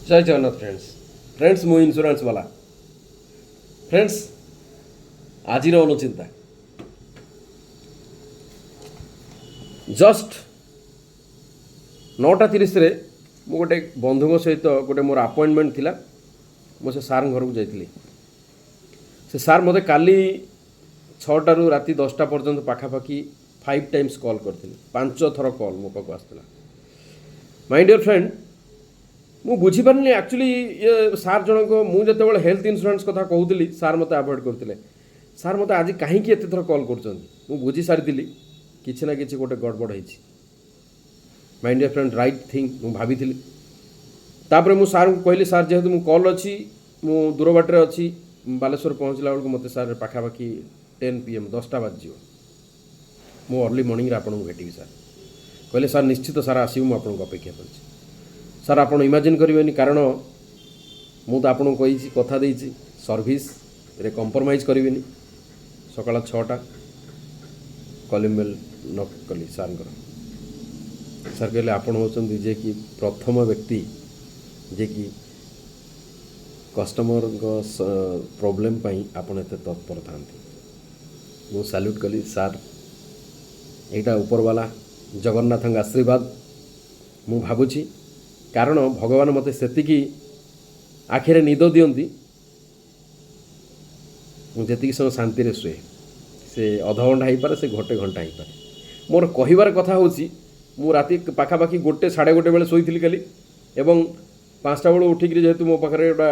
ଜୟ Jagannath friends. Friends, ମୁଁ insurance ବାଲା। Friends, ଆଜିର ଅନୁଚିନ୍ତା ଜଷ୍ଟ 9:30ରେ ମୁଁ ଗୋଟେ ବନ୍ଧୁଙ୍କ ସହିତ ଗୋଟେ ମୋର ଆପଏଣ୍ଟମେଣ୍ଟ ଥିଲା। ମୁଁ ସେ ସାର୍ଙ୍କ ଘରକୁ ଯାଇଥିଲି। ସେ ସାର୍ ମୋତେ କାଲି 6ଟାରୁ ରାତି 10ଟା ପର୍ଯ୍ୟନ୍ତ ପାଖାପାଖି 5 ଟାଇମ୍ସ କଲ୍ କରିଥିଲେ। 5 ଥର କଲ୍ ମୋ ପାଖକୁ ଆସିଥିଲା। ମାଇ ଡିୟର୍ ଫ୍ରେଣ୍ଡ, ମୁଁ ବୁଝିପାରିଲିନି ଆକ୍ଚୁଆଲି ଇଏ ସାର୍ ଜଣଙ୍କ, ମୁଁ ଯେତେବେଳେ ହେଲ୍ଥ ଇନ୍ସୁରାନ୍ସ କଥା କହୁଥିଲି, ସାର୍ ମୋତେ ଆଭଏଡ଼ କରୁଥିଲେ। ସାର୍ ମୋତେ ଆଜି କାହିଁକି ଏତେ ଥର କଲ୍ କରୁଛନ୍ତି? ମୁଁ ବୁଝି ସାରିଥିଲି କିଛି ନା କିଛି ଗୋଟେ ଗଡ଼ବଡ଼ ହେଇଛି। My dear friend, right thing ମୁଁ ଭାବିଥିଲି। ତାପରେ ମୁଁ ସାର୍ଙ୍କୁ କହିଲି, ସାର୍, ଯେହେତୁ ମୁଁ କଲ୍ ଅଛି, ମୁଁ ଦୂର ବାଟରେ ଅଛି, ବାଲେଶ୍ୱର ପହଞ୍ଚିଲା ବେଳକୁ ମୋତେ ସାର୍ ପାଖାପାଖି 10 PM, 10ଟା ବାଜିଯିବ, ମୁଁ ଅର୍ଲି ମର୍ଣ୍ଣିଂରେ ଆପଣଙ୍କୁ ଭେଟିବି ସାର୍। କହିଲେ, ସାର୍, ନିଶ୍ଚିତ ସାର୍ ଆସିବି, ମୁଁ ଆପଣଙ୍କୁ ଅପେକ୍ଷା କରିଛି। ସାର୍, ଆପଣ ଇମାଜିନ୍ କରିବେନି, କାରଣ ମୁଁ ତ ଆପଣଙ୍କୁ କହିଛି, କଥା ଦେଇଛି, ସର୍ଭିସରେ କମ୍ପ୍ରମାଇଜ୍ କରିବିନି। ସକାଳ 6ଟା କଲିଂ ବେଲ୍ ନକ୍ କଲି ସାର୍ଙ୍କର। ସାର୍ କହିଲେ, ଆପଣ ହେଉଛନ୍ତି ଯିଏକି ପ୍ରଥମ ବ୍ୟକ୍ତି, ଯିଏକି କଷ୍ଟମରଙ୍କ ପ୍ରୋବ୍ଲେମ୍ ପାଇଁ ଆପଣ ଏତେ ତତ୍ପର ଥାନ୍ତି। ମୁଁ ସାଲ୍ୟୁଟ୍ କଲି, ସାର୍, ଏଇଟା ଉପରବାଲା ଜଗନ୍ନାଥଙ୍କ ଆଶୀର୍ବାଦ ମୁଁ ଭାବୁଛି, କାରଣ ଭଗବାନ ମୋତେ ସେତିକି ଆଖିରେ ନିଦ ଦିଅନ୍ତି, ମୁଁ ଯେତିକି ସମୟ ଶାନ୍ତିରେ ଶୁଏ, ସେ ଅଧଘଣ୍ଟା ହେଇପାରେ, ସେ ଗୋଟେ ଘଣ୍ଟା ହେଇପାରେ। ମୋର କହିବାର କଥା ହେଉଛି, ମୁଁ ରାତି ପାଖାପାଖି 1, 1:30 ବେଳେ ଶୋଇଥିଲି କାଲି ଏବଂ 5ଟା ବେଳୁ ଉଠିକିରି, ଯେହେତୁ ମୋ ପାଖରେ ଗୋଟେ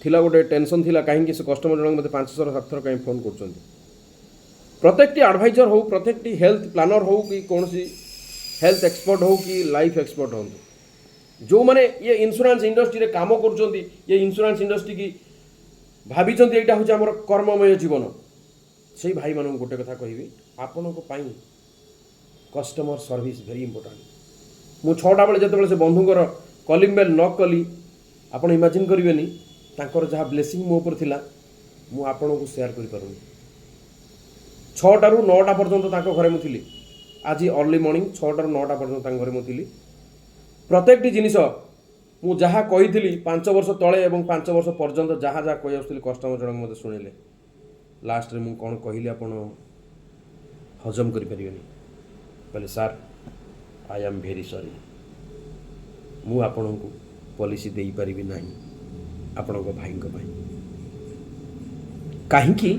ଥିଲା, ଗୋଟେ ଟେନସନ୍ ଥିଲା, କାହିଁକି ସେ କଷ୍ଟମର ଜଣକ ମୋତେ 5 ଥର, 7 ଥର କାହିଁ ଫୋନ୍ କରୁଛନ୍ତି। ପ୍ରତ୍ୟେକଟି ଆଡ଼ଭାଇଜର ହେଉ, ପ୍ରତ୍ୟେକଟି ହେଲ୍ଥ ପ୍ଲାନର ହେଉ କି କୌଣସି ହେଲ୍ଥ ଏକ୍ସପର୍ଟ ହେଉ କି ଲାଇଫ୍ ଏକ୍ସପର୍ଟ ହୁଅନ୍ତୁ, ଯେଉଁମାନେ ଇଏ ଇନ୍ସୁରାନ୍ସ ଇଣ୍ଡଷ୍ଟ୍ରିରେ କାମ କରୁଛନ୍ତି, ଇଏ ଇନ୍ସୁରାନ୍ସ ଇଣ୍ଡଷ୍ଟ୍ରି କି ଭାବିଛନ୍ତି ଏଇଟା ହେଉଛି ଆମର କର୍ମମୟ ଜୀବନ, ସେଇ ଭାଇମାନଙ୍କୁ ଗୋଟେ କଥା କହିବି, ଆପଣଙ୍କ ପାଇଁ କଷ୍ଟମର ସର୍ଭିସ୍ ଭେରି ଇମ୍ପୋର୍ଟାଣ୍ଟ। ମୁଁ 6ଟା ବେଳେ ଯେତେବେଳେ ସେ ବନ୍ଧୁଙ୍କର କଲିଂ ବେଲ୍ ନକ୍ କଲି, ଆପଣ ଇମାଜିନ୍ କରିବେନି, ତାଙ୍କର ଯାହା ବ୍ଲେସିଂ ମୋ ଉପରେ ଥିଲା, ମୁଁ ଆପଣଙ୍କୁ ସେୟାର କରିପାରୁନି। 6ଟାରୁ 9ଟା ପର୍ଯ୍ୟନ୍ତ ତାଙ୍କ ଘରେ ମୁଁ ଥିଲି। ଆଜି ଅର୍ଲି ମର୍ଣ୍ଣିଂ 6ଟାରୁ 9ଟା ପର୍ଯ୍ୟନ୍ତ ତାଙ୍କ ଘରେ ମୁଁ ଥିଲି। ପ୍ରତ୍ୟେକଟି ଜିନିଷ ମୁଁ ଯାହା କହିଥିଲି 5 ବର୍ଷ ତଳେ ଏବଂ 5 ବର୍ଷ ପର୍ଯ୍ୟନ୍ତ ଯାହା ଯାହା କହି ଆସୁଥିଲି, କଷ୍ଟମର ଜଣକ ମୋତେ ଶୁଣିଲେ। ଲାଷ୍ଟରେ ମୁଁ କ'ଣ କହିଲି, ଆପଣ ହଜମ କରିପାରିବେନି। କହିଲେ, "Sir, I am very sorry, ମୁଁ ଆପଣଙ୍କୁ ପଲିସି ଦେଇପାରିବି ନାହିଁ ଆପଣଙ୍କ ଭାଇଙ୍କ ପାଇଁ। କାହିଁକି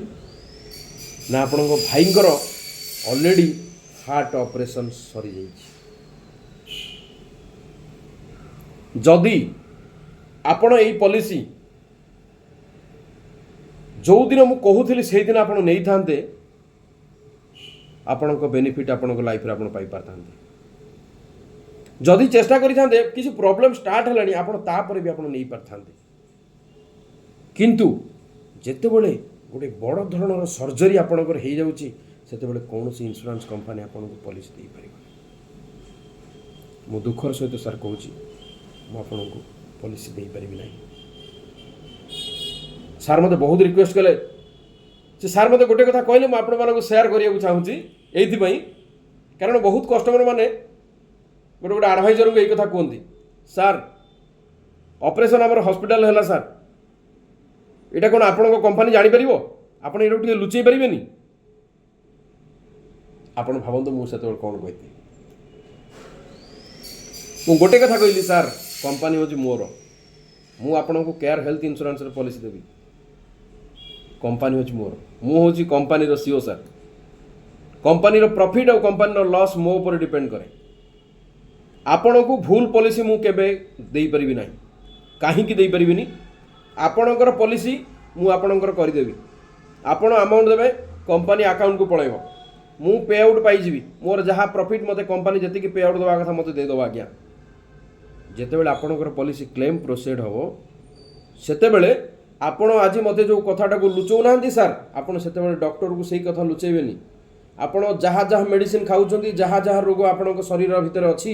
ନା ଆପଣଙ୍କ ଭାଇଙ୍କର ଅଲରେଡ଼ି ହାର୍ଟ ଅପରେସନ୍ ସରିଯାଇଛି। ଯଦି ଆପଣ ଏଇ ପଲିସି ଯେଉଁଦିନ ମୁଁ କହୁଥିଲି ସେଇଦିନ ଆପଣ ନେଇଥାନ୍ତେ, ଆପଣଙ୍କ ବେନିଫିଟ୍ ଆପଣଙ୍କ ଲାଇଫରେ ଆପଣ ପାଇପାରିଥାନ୍ତେ। ଯଦି ଚେଷ୍ଟା କରିଥାନ୍ତେ, କିଛି ପ୍ରୋବ୍ଲେମ୍ ଷ୍ଟାର୍ଟ ହେଲାଣି, ଆପଣ ତାପରେ ବି ଆପଣ ନେଇପାରିଥାନ୍ତେ। କିନ୍ତୁ ଯେତେବେଳେ ଗୋଟେ ବଡ଼ ଧରଣର ସର୍ଜରୀ ଆପଣଙ୍କର ହେଇଯାଉଛି, ସେତେବେଳେ କୌଣସି ଇନ୍ସୁରାନ୍ସ କମ୍ପାନୀ ଆପଣଙ୍କୁ ପଲିସି ଦେଇପାରିବନି। ମୁଁ ଦୁଃଖର ସହିତ ସାର୍ କହୁଛି, ମୁଁ ଆପଣଙ୍କୁ ପଲିସି ଦେଇପାରିବି ନାହିଁ।" ସାର୍ ମୋତେ ବହୁତ ରିକ୍ୱେଷ୍ଟ କଲେ। ସେ ସାର୍ ମୋତେ ଗୋଟେ କଥା କହିଲେ, ମୁଁ ଆପଣମାନଙ୍କୁ ସେୟାର କରିବାକୁ ଚାହୁଁଛି ଏଇଥିପାଇଁ, କାରଣ ବହୁତ କଷ୍ଟମର ମାନେ ଗୋଟେ ଗୋଟେ ଆଡ଼ଭାଇଜରଙ୍କୁ ଏଇ କଥା କୁହନ୍ତି, "ସାର୍, ଅପରେସନ୍ ଆମର ହସ୍ପିଟାଲ ହେଲା ସାର୍, ଏଇଟା କ'ଣ ଆପଣଙ୍କ କମ୍ପାନୀ ଜାଣିପାରିବ? ଆପଣ ଏଇଟାକୁ ଟିକେ ଲୁଚେଇ ପାରିବେନି?" ଆପଣ ଭାବନ୍ତୁ, ମୁଁ ସେତେବେଳେ କ'ଣ କହିଥିଲି। ମୁଁ ଗୋଟେ କଥା କହିଲି, ସାର୍, କମ୍ପାନୀ ହେଉଛି ମୋର, ମୁଁ ଆପଣଙ୍କୁ କେୟାର ହେଲ୍ଥ ଇନ୍ସୁରାନ୍ସର ପଲିସି ଦେବି। କମ୍ପାନୀ ହେଉଛି ମୋର, ମୁଁ ହେଉଛି କମ୍ପାନୀର ସିଓ ସାର୍। କମ୍ପାନୀର ପ୍ରଫିଟ୍ ଆଉ କମ୍ପାନୀର ଲସ୍ ମୋ ଉପରେ ଡିପେଣ୍ଡ କରେ। ଆପଣଙ୍କୁ ଭୁଲ ପଲିସି ମୁଁ କେବେ ଦେଇପାରିବି ନାହିଁ। କାହିଁକି ଦେଇପାରିବିନି? ଆପଣଙ୍କର ପଲିସି ମୁଁ ଆପଣଙ୍କର କରିଦେବି, ଆପଣ ଆମାଉଣ୍ଟ ଦେବେ, କମ୍ପାନୀ ଆକାଉଣ୍ଟକୁ ପଳାଇବ, ମୁଁ ପେ ଆଉଟ୍ ପାଇଯିବି। ମୋର ଯାହା ପ୍ରଫିଟ୍, ମୋତେ କମ୍ପାନୀ ଯେତିକି ପେ ଆଉଟ୍ ଦେବା କଥା ମୋତେ ଦେଇଦେବ ଆଜ୍ଞା। ଯେତେବେଳେ ଆପଣଙ୍କର ପଲିସି କ୍ଲେମ୍ ପ୍ରୋସିଡ୍ ହେବ, ସେତେବେଳେ ଆପଣ ଆଜି ମୋତେ ଯେଉଁ କଥାଟାକୁ ଲୁଚଉନାହାନ୍ତି ସାର୍, ଆପଣ ସେତେବେଳେ ଡକ୍ଟରକୁ ସେଇ କଥା ଲୁଚେଇବେନି। ଆପଣ ଯାହା ଯାହା ମେଡ଼ିସିନ ଖାଉଛନ୍ତି, ଯାହା ଯାହା ରୋଗ ଆପଣଙ୍କ ଶରୀର ଭିତରେ ଅଛି,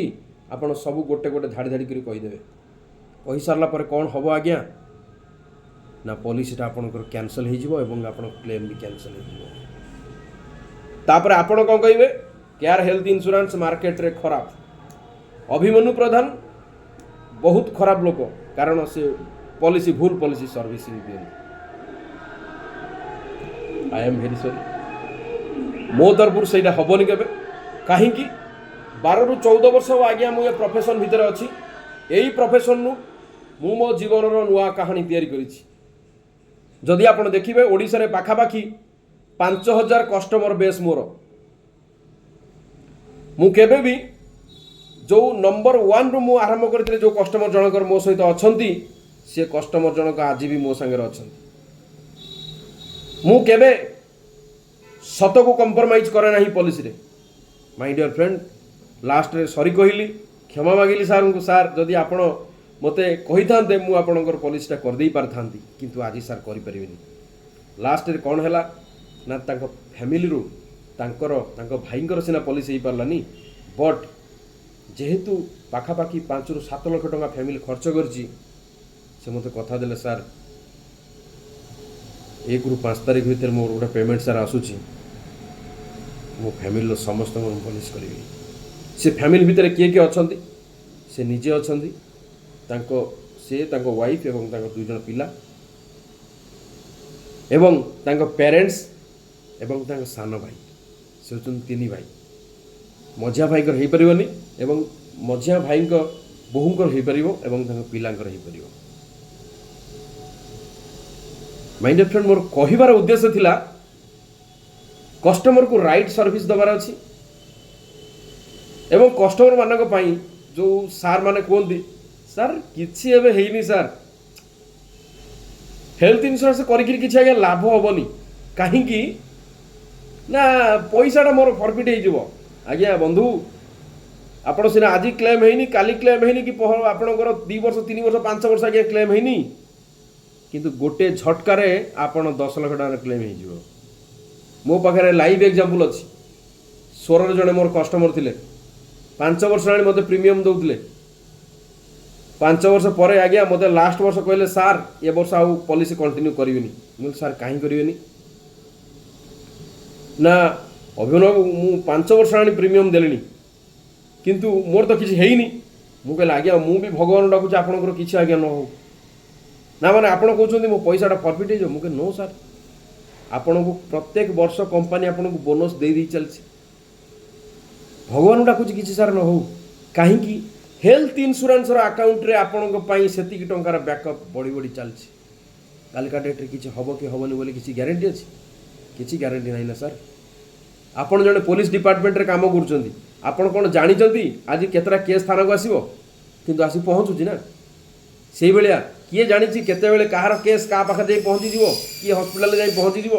ଆପଣ ସବୁ ଗୋଟେ ଗୋଟେ ଧାଡ଼ି ଧାଡ଼ି କରି କହିଦେବେ। କହିସାରିଲା ପରେ କ'ଣ ହେବ ଆଜ୍ଞା? ନା ପଲିସିଟା ଆପଣଙ୍କର କ୍ୟାନସଲ୍ ହେଇଯିବ ଏବଂ ଆପଣଙ୍କ କ୍ଲେମ୍ ବି କ୍ୟାନସଲ୍ ହେଇଯିବ। ତାପରେ ଆପଣ କ'ଣ କହିବେ? କେୟାର ହେଲ୍ଥ ଇନ୍ସୁରାନ୍ସ ମାର୍କେଟରେ ଖରାପ, ଅଭିମନ୍ୟୁ ପ୍ରଧାନ ବହୁତ ଖରାପ ଲୋକ। କାରଣ ସେ ପଲିସି ଭୁଲ ପଲିସି ସର୍ଭିସିଂ ଦିଅନ୍ତି। I am very sorry, ମୋ ତରଫରୁ ସେଇଟା ହେବନି କେବେ। କାହିଁକି? 12ରୁ 14 ବର୍ଷ ହେବ ଆଜ୍ଞା ମୁଁ ଏ ପ୍ରଫେସନ୍ ଭିତରେ ଅଛି। ଏଇ ପ୍ରଫେସନ୍ରୁ ମୁଁ ମୋ ଜୀବନର ନୂଆ କାହାଣୀ ତିଆରି କରିଛି। ଯଦି ଆପଣ ଦେଖିବେ, ଓଡ଼ିଶାରେ ପାଖାପାଖି 5000 କଷ୍ଟମର ବେସ୍ ମୋର। ମୁଁ କେବେ ବି ଯେଉଁ ନମ୍ବର ୱାନ୍ରୁ ମୁଁ ଆରମ୍ଭ କରିଥିଲି, ଯେଉଁ କଷ୍ଟମର ଜଣଙ୍କର ମୋ ସହିତ ଅଛନ୍ତି, ସେ କଷ୍ଟମର ଜଣକ ଆଜି ବି ମୋ ସାଙ୍ଗରେ ଅଛନ୍ତି। ମୁଁ କେବେ ସତକୁ କମ୍ପ୍ରମାଇଜ୍ କରେ ନାହିଁ ପଲିସିରେ। ମାଇ ଡିଅର୍ ଫ୍ରେଣ୍ଡ, ଲାଷ୍ଟରେ ସରି କହିଲି, କ୍ଷମା ମାଗିଲି ସାର୍ଙ୍କୁ। ସାର୍, ଯଦି ଆପଣ ମୋତେ କହିଥାନ୍ତେ, ମୁଁ ଆପଣଙ୍କର ପଲିସିଟା କରିଦେଇ ପାରିଥାନ୍ତି, କିନ୍ତୁ ଆଜି ସାର୍ କରିପାରିବିନି। ଲାଷ୍ଟରେ କ'ଣ ହେଲା ନା, ତାଙ୍କ ଫ୍ୟାମିଲିରୁ ତାଙ୍କର ତାଙ୍କ ଭାଇଙ୍କର ସିନା ପଲିସି ହେଇପାରିଲାନି, ବଟ୍ ଯେହେତୁ ପାଖାପାଖି 5ରୁ 7 ଲକ୍ଷ ଟଙ୍କା ଫ୍ୟାମିଲି ଖର୍ଚ୍ଚ କରିଛି, ସେ ମୋତେ କଥା ଦେଲେ, ସାର୍, 1ରୁ 5 ତାରିଖ ଭିତରେ ମୋର ଗୋଟେ ପେମେଣ୍ଟ ସାର୍ ଆସୁଛି, ମୋ ଫ୍ୟାମିଲିର ସମସ୍ତଙ୍କର ମୁଁ ପଲିସି କରିବି। ସେ ଫ୍ୟାମିଲି ଭିତରେ କିଏ କିଏ ଅଛନ୍ତି? ସେ ନିଜେ ଅଛନ୍ତି, ତାଙ୍କ ସେ ତାଙ୍କ ୱାଇଫ୍ ଏବଂ ତାଙ୍କ ଦୁଇ ଜଣ ପିଲା ଏବଂ ତାଙ୍କ ପ୍ୟାରେଣ୍ଟସ୍ ଏବଂ ତାଙ୍କ ସାନ ଭାଇ। ସେ ହେଉଛନ୍ତି ତିନି ଭାଇ। ମଝିଆ ଭାଇଙ୍କର ହେଇପାରିବନି ଏବଂ ମଝିଆ ଭାଇଙ୍କ ବୋହୂଙ୍କର ହେଇପାରିବ ଏବଂ ତାଙ୍କ ପିଲାଙ୍କର ହେଇପାରିବ। ମାଇ ଡିୟର୍ ଫ୍ରେଣ୍ଡ, ମୋର କହିବାର ଉଦ୍ଦେଶ୍ୟ ଥିଲା, କଷ୍ଟମରକୁ ରାଇଟ୍ ସର୍ଭିସ୍ ଦେବାର ଅଛି ଏବଂ କଷ୍ଟମରମାନଙ୍କ ପାଇଁ ଯେଉଁ ସାର୍ ମାନେ କୁହନ୍ତି, ସାର୍, କିଛି ଏବେ ହେଇନି ସାର୍, ହେଲ୍ଥ ଇନ୍ସୁରାନ୍ସ କରିକିରି କିଛି ଆଜ୍ଞା ଲାଭ ହେବନି। କାହିଁକି ନା ପଇସାଟା ମୋର ଫରଫିଟ୍ ହେଇଯିବ। ଆଜ୍ଞା ବନ୍ଧୁ, ଆପଣ ସିନା ଆଜି କ୍ଲେମ୍ ହେଇନି, କାଲି କ୍ଲେମ୍ ହେଇନି କି ଆପଣଙ୍କର 2 ବର୍ଷ, 3 ବର୍ଷ, 5 ବର୍ଷ ଆଜ୍ଞା କ୍ଲେମ୍ ହେଇନି, କିନ୍ତୁ ଗୋଟେ ଝଟକାରେ ଆପଣ 10 ଲକ୍ଷ ଟଙ୍କାର କ୍ଲେମ୍ ହେଇଯିବ। ମୋ ପାଖରେ ଲାଇଭ୍ ଏକ୍ଜାମ୍ପଲ୍ ଅଛି। ସ୍ୱରରେ ଜଣେ ମୋର କଷ୍ଟମର ଥିଲେ। 5 ବର୍ଷ ହେଲାଣି ମୋତେ ପ୍ରିମିୟମ୍ ଦେଉଥିଲେ। 5 ବର୍ଷ ପରେ ଆଜ୍ଞା ମୋତେ ଲାଷ୍ଟ ବର୍ଷ କହିଲେ, ସାର୍, ଏ ବର୍ଷ ଆଉ ପଲିସି କଣ୍ଟିନ୍ୟୁ କରିବିନି। ମୁଁ କହିଲି, ସାର୍, କାହିଁ କରିବେନି? ନା, ଅଭିନବ, ମୁଁ 5 ବର୍ଷ ହେଲାଣି ପ୍ରିମିୟମ୍ ଦେଲିଣି, କିନ୍ତୁ ମୋର ତ କିଛି ହେଇନି। ମୁଁ କହିଲି, ଆଜ୍ଞା, ମୁଁ ବି ଭଗବାନ ଡାକୁଛି ଆପଣଙ୍କର କିଛି ଆଜ୍ଞା ନ ହଉ। ନା, ମାନେ ଆପଣ କହୁଛନ୍ତି ମୋ ପଇସାଟା ଫରଫିଟ୍ ହେଇଯିବ? ମୁଁ କହିଲି, ନୋ ସାର୍, ଆପଣଙ୍କୁ ପ୍ରତ୍ୟେକ ବର୍ଷ କମ୍ପାନୀ ଆପଣଙ୍କୁ ବୋନସ୍ ଦେଇ ଦେଇ ଚାଲିଛି। ଭଗବାନଙ୍କୁ ଡାକୁଛି କିଛି ସାର୍ ନ ହଉ। କାହିଁକି? ହେଲ୍ଥ ଇନ୍ସୁରାନ୍ସର ଆକାଉଣ୍ଟରେ ଆପଣଙ୍କ ପାଇଁ ସେତିକି ଟଙ୍କାର ବ୍ୟାକଅପ୍ ବଢ଼ି ବଢ଼ି ଚାଲିଛି। କାଲିକା ଡେଟ୍ରେ କିଛି ହେବ କି ହେବନି ବୋଲି କିଛି ଗ୍ୟାରେଣ୍ଟି ଅଛି? କିଛି ଗ୍ୟାରେଣ୍ଟି ନାହିଁ ନା ସାର୍। ଆପଣ ଜଣେ ପୋଲିସ ଡିପାର୍ଟମେଣ୍ଟରେ କାମ କରୁଛନ୍ତି। ଆପଣ କ'ଣ ଜାଣିଛନ୍ତି ଆଜି କେତେଟା କେସ୍ ଥାନାକୁ ଆସିବ? କିନ୍ତୁ ଆସି ପହଞ୍ଚୁଛି ନା। ସେଇଭଳିଆ କିଏ ଜାଣିଛି କେତେବେଳେ କାହାର କେସ୍ କାହା ପାଖରେ ଯାଇ ପହଞ୍ଚିଯିବ, କିଏ ହସ୍ପିଟାଲରେ ଯାଇ ପହଞ୍ଚିଯିବ?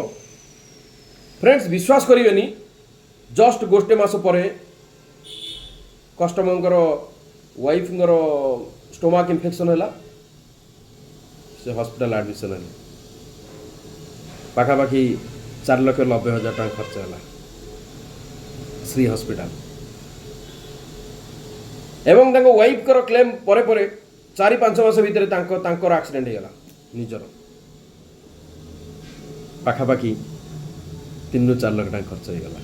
ଫ୍ରେଣ୍ଡସ୍, ବିଶ୍ୱାସ କରିବେନି, ଜଷ୍ଟ ଗୋଟେ ମାସ ପରେ କଷ୍ଟମରଙ୍କର ୱାଇଫ୍ଙ୍କର ଷ୍ଟୋମାକ୍ ଇନଫେକ୍ସନ୍ ହେଲା। ସେ ହସ୍ପିଟାଲ ଆଡ଼ମିସନ୍ ହେଲେ। ପାଖାପାଖି 4,90,000 ଟଙ୍କା ଖର୍ଚ୍ଚ ହେଲା ଶ୍ରୀ ହସ୍ପିଟାଲ। ଏବଂ ତାଙ୍କ ୱାଇଫ୍ଙ୍କର କ୍ଲେମ୍ ପରେ ପରେ 4-5 ମାସ ଭିତରେ ତାଙ୍କର ଆକ୍ସିଡେଣ୍ଟ ହେଇଗଲା ନିଜର। ପାଖାପାଖି 3ରୁ 4 ଲକ୍ଷ ଟଙ୍କା ଖର୍ଚ୍ଚ ହେଇଗଲା।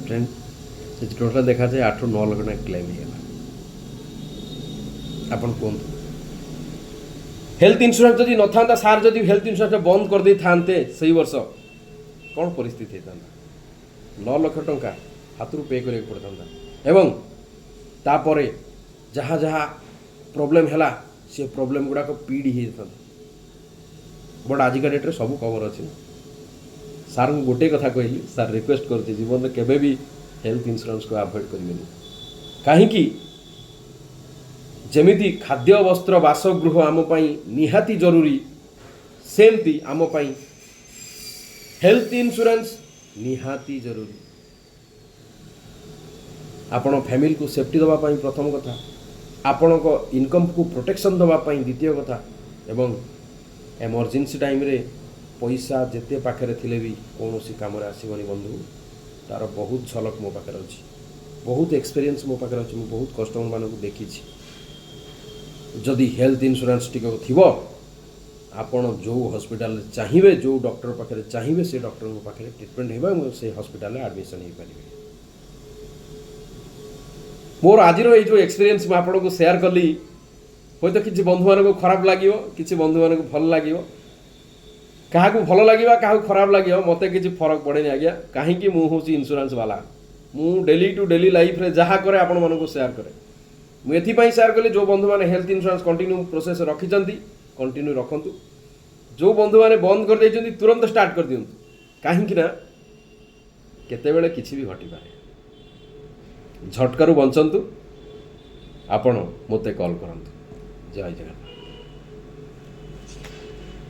ଫ୍ରେଣ୍ଡ, ସେଠି ଟୋଟାଲ୍ ଦେଖାଯାଏ 8ରୁ 9 ଲକ୍ଷ ଟଙ୍କା କ୍ଲେମ୍ ହେଇଗଲା। ଆପଣ କୁହନ୍ତୁ, ହେଲ୍ଥ ଇନ୍ସୁରାନ୍ସ ଯଦି ନଥାନ୍ତା, ସାର୍ ଯଦି ହେଲ୍ଥ ଇନ୍ସୁରାନ୍ସ ବନ୍ଦ କରିଦେଇଥାନ୍ତେ ସେଇ ବର୍ଷ, କ'ଣ ପରିସ୍ଥିତି ହେଇଥାନ୍ତା? 9 ଲକ୍ଷ ଟଙ୍କା ହାତରୁ ପେ କରିବାକୁ ପଡ଼ିଥାନ୍ତା ଏବଂ ତାପରେ ଯାହା ଯାହା ପ୍ରୋବ୍ଲେମ୍ ହେଲା, ସେ ପ୍ରୋବ୍ଲେମ୍ ଗୁଡ଼ାକ ପିଡ଼ି ହେଇଯାଇଥାନ୍ତା। ବଟ୍ ଆଜିକା ଡେଟ୍ରେ ସବୁ କଭର୍ ଅଛି ନା। ସାର୍ଙ୍କୁ ଗୋଟେ କଥା କହିଲି, ସାର୍, ରିକ୍ୱେଷ୍ଟ କରୁଛି, ଜୀବନରେ କେବେ ବି ହେଲ୍ଥ ଇନ୍ସୁରାନ୍ସକୁ ଆଭଏଡ଼ କରିବେନି। କାହିଁକି? ଯେମିତି ଖାଦ୍ୟ, ବସ୍ତ୍ର, ବାସଗୃହ ଆମ ପାଇଁ ନିହାତି ଜରୁରୀ, ସେମିତି ଆମ ପାଇଁ ହେଲ୍ଥ ଇନ୍ସୁରାନ୍ସ ନିହାତି ଜରୁରୀ। ଆପଣ ଫ୍ୟାମିଲିକୁ ସେଫ୍ଟି ଦେବା ପାଇଁ ପ୍ରଥମ କଥା, ଆପଣଙ୍କ ଇନକମ୍କୁ ପ୍ରୋଟେକ୍ସନ୍ ଦେବା ପାଇଁ ଦ୍ୱିତୀୟ କଥା ଏବଂ ଏମର୍ଜେନ୍ସି ଟାଇମ୍ରେ ପଇସା ଯେତେ ପାଖରେ ଥିଲେ ବି କୌଣସି କାମରେ ଆସିବନି ବନ୍ଧୁ। ତା'ର ବହୁତ ଝଲକ ମୋ ପାଖରେ ଅଛି, ବହୁତ ଏକ୍ସପିରିଏନ୍ସ ମୋ ପାଖରେ ଅଛି। ମୁଁ ବହୁତ କଷ୍ଟମରମାନଙ୍କୁ ଦେଖିଛି। ଯଦି ହେଲ୍ଥ ଇନ୍ସୁରାନ୍ସ ଟିକେ ଥିବ, ଆପଣ ଯେଉଁ ହସ୍ପିଟାଲରେ ଚାହିଁବେ, ଯେଉଁ ଡକ୍ଟର ପାଖରେ ଚାହିଁବେ, ସେ ଡକ୍ଟରଙ୍କ ପାଖରେ ଟ୍ରିଟମେଣ୍ଟ ହେବ ଏବଂ ସେ ହସ୍ପିଟାଲରେ ଆଡ଼ମିସନ୍ ହେଇପାରିବେ। ମୋର ଆଜିର ଏଇ ଯେଉଁ ଏକ୍ସପିରିଏନ୍ସ ମୁଁ ଆପଣଙ୍କୁ ସେୟାର କଲି, ହୁଏତ କିଛି ବନ୍ଧୁମାନଙ୍କୁ ଖରାପ ଲାଗିବ, କିଛି ବନ୍ଧୁମାନଙ୍କୁ ଭଲ ଲାଗିବ। କାହାକୁ ଭଲ ଲାଗିବା, କାହାକୁ ଖରାପ ଲାଗିବ, ମୋତେ କିଛି ଫରକ ପଡ଼େନି ଆଜ୍ଞା। କାହିଁକି ମୁଁ ହେଉଛି ଇନ୍ସୁରାନ୍ସ ବାଲା। ମୁଁ ଡେଲି ଟୁ ଡେଲି ଲାଇଫ୍ରେ ଯାହା କରେ, ଆପଣମାନଙ୍କୁ ସେୟାର କରେ। ମୁଁ ଏଥିପାଇଁ ସେୟାର କଲି, ଯେଉଁ ବନ୍ଧୁମାନେ ହେଲ୍ଥ ଇନ୍ସୁରାନ୍ସ କଣ୍ଟିନ୍ୟୁ ପ୍ରୋସେସ୍ ରଖିଛନ୍ତି, କଣ୍ଟିନ୍ୟୁ ରଖନ୍ତୁ। ଯେଉଁ ବନ୍ଧୁମାନେ ବନ୍ଦ କରିଦେଇଛନ୍ତି, ତୁରନ୍ତ ଷ୍ଟାର୍ଟ କରିଦିଅନ୍ତୁ। କାହିଁକି ନା କେତେବେଳେ କିଛି ବି ଘଟିପାରେ। ଝଟକାରୁ ବଞ୍ଚନ୍ତୁ। ଆପଣ ମୋତେ କଲ୍ କରନ୍ତୁ। ଜୟ ଜଗନ୍ନାଥ।